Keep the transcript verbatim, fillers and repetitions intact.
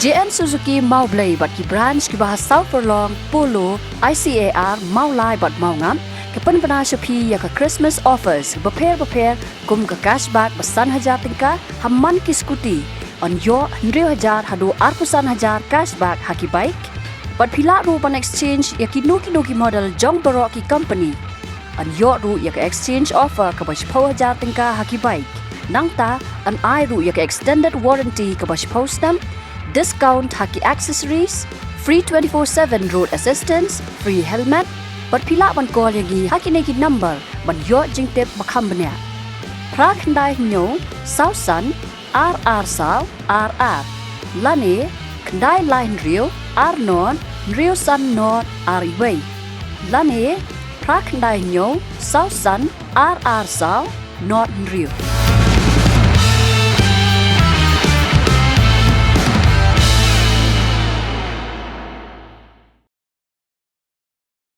J N Suzuki Mawblei bad ki branch kiba ha South Furlong, Polo, I C A R, Mawlai bad Mawngap ki pynbna sha phi ïa ka Christmas offers bapher bapher kum ka cashback ba san hajar tyngka ha man ki scooty, yn ïoh hynriew hajar haduh arphew san hajar cashback ha ki bike. Bad phi lah ruh ban exchange ïa kino kino ki model jong baroh ki company. Yn ïoh ruh ïa ka exchange offer kaba shiphew hajar tyngka ha ki bike. Nangta yn ai ruh ïa ka extended warranty kaba shiphew snem, discount ha ki accessories, free twenty-four seven road assistance, free helmet. Bad phi lah ban call ïa ngi ha kine ki number ban ïoh jingtip ba kham bniah: phra khyndai hynñiew saw san ar ar saw ar ar, lane khyndai lai hynriew ar nod hynriew san nod ar wei, lane phra khyndai hynñiew saw san ar ar saw nod hynriew.